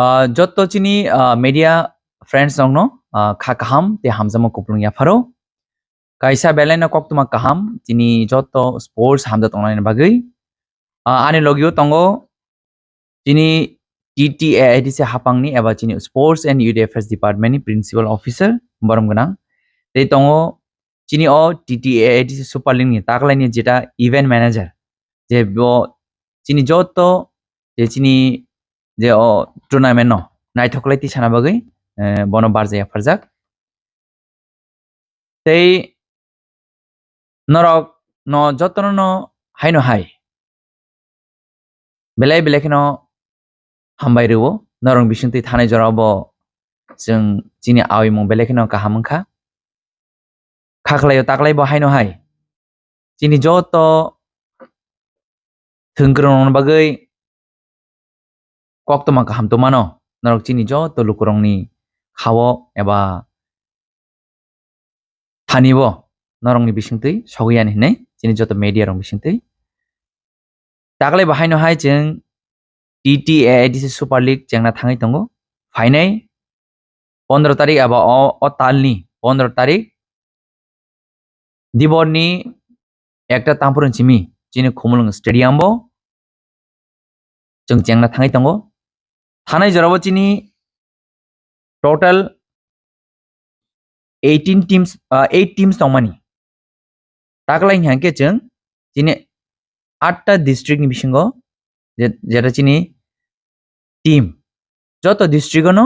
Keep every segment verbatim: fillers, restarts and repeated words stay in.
Ah, jotto chini, ah, media friends rokno, ah, kha kaham tei hamjakma kupulung yapharo. Kaisa belai no koktwma kaham chini jotto sports hamjak tongnani bagwi. Ah, ani logio tongo chini T T A I D C hapangni eba chini Sports and Youth Affairs Department ni Principal Officer borom gwnang. Tei tongo chini o T T A I D C Super League ni taklaini jeta event manager, je bo chini jotto je chini je o tournament no naithok lai tisana bagwi, eh, bono barjak yapharjak. Tei norok no jotono no haino hai belai belai kheno hambai rwo. Norok bisingtwi thanai jorao bo chwng chini awimung belai kheno kaham wngkha. Kha khlaio taklai bo haino hai chini joto thwngkwrwng rokni bagwi koktwma kaham tongmano. Norok chini joto lukurokni khao eba thani bo norokni bisingtwi sogwi yani hinwi chini joto media rok bisingtwi. Taklai bo haino hai chwng T T A I D C Super League chengna thangwi tongo. Phainai pondro tarik eba o, o talni pondro tarik diborni ekta tamphuru simi chini Khumulwng Stadium bo chwng chengna thangwi tongo. Thanai jorao chini total eighteen teams, ah, eight teams tongmani. Taklai hwnkhe chwng chini atta district ni bisingo je-, jeta chini team joto district ono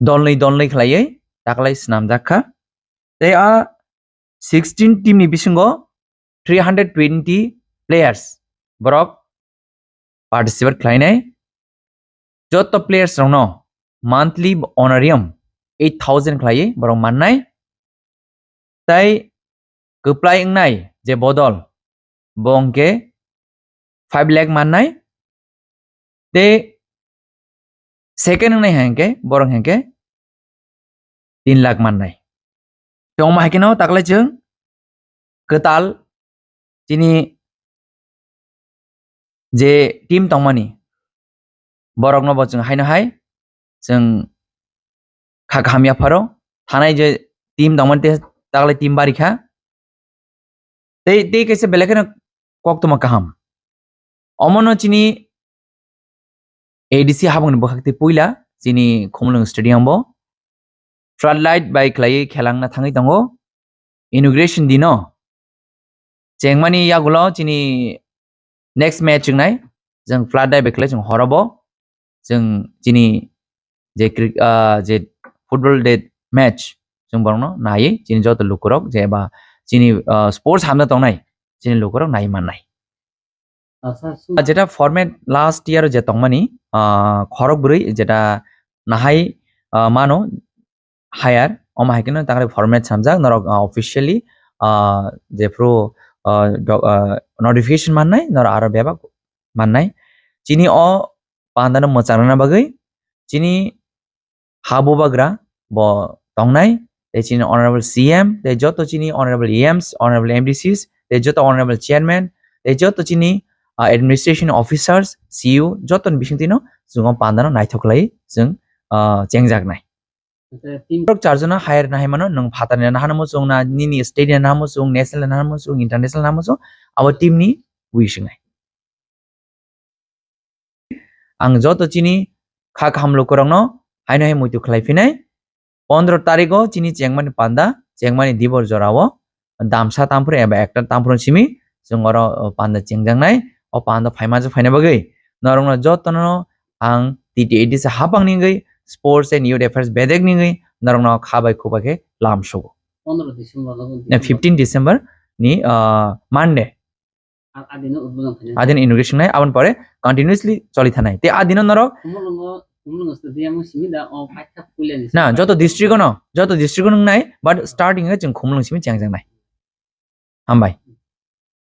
dolnwi dolnwi khlaiwi taklai swnamjak kha. Tei a sixteen team ni bisingo three hundred twenty players borok participate khlainai. Joto players rokno monthly honorarium eight thousand khlaiwi borok mannai. Tai kwplai wngnai je bodol, bo hwnkhe five lakh mannai. Tei second wngnai hwnkhe borok hwnkhe tin lakh mannai. Tongma hai kheno taklai chwng kwtal chini je team tongmani borokno bo chwng haino hai chwng kha kaham yapharo thanai je team tongmani te taklai team bari kha. Tei, tei kaisa belai kheno koktwma kaham. Omono chini A D C habangni bwkhak tei puila chini Khumulwng Stadium bo floodlight bai khlaiwi khelangna thangwi tongo. Inauguration dino chengmani yagulo chini next match wngnai, chwng floodlight bai khlai chwng horobo chwng chini je cri-, ah, je football de match chwng borokno naiwi chini joto lukurok je ba chini, ah, sports hamna tongnai chini lukurok naiwi mannai. Asa su- Ah, jeta format last year je tongmani, ah, khorok bwrwi jeta nahai, ah, mano hire, omo hai kheno takri format samjak norok, ah, officially, ah, jephru, ah, do-, ah, notification mannai norok aro bebak mannai. Chini o pandano mwchangrana bagwi chini ha bubagra bo tongnai, tei chini honorable C M, tei joto chini honorable E Ms, honorable M D Cs, tei joto honorable chairman, tei joto chini, ah, administration officers, C E O, jotoni bisingtwino chwng o pandano naithok khlai chwng, ah, chengjaknai. Acha, team- Borok charjona hire nahai mano, nwng phatarni nahano muchung na, nini state ni nahano muchung, national nahano muchung, international nahano muchung, abo team ni wish wngnai. Ang joto chini kha kaham lukurokno haino hai muitu khlai phinai. Pondro tarikgo chini chengmani panda, chengmani dibor jorao damsa tamphru eba ekta tamphru simi chwng oro, o, panda chengjaknai. O panda phaima je phaina bagwi norokno jotono ang T T A D C hapangni wngwi Sports and Youth Affairs bedek ni wngwi norokno kha bai khubai khe lam sugo. Pondro December no. Na fifteen December ni, ah, Monday. A-, adino udbodon khainai. Adin inauguration nai, aboni pore continuously choli thanai. Te adino norok Khumulwngo, Khumulwngo stadium simi da o paitha puilani. Na, joto district ono, joto district ono nai, but starting khe chwng Khumulwng simi chengjaknai. Hambai.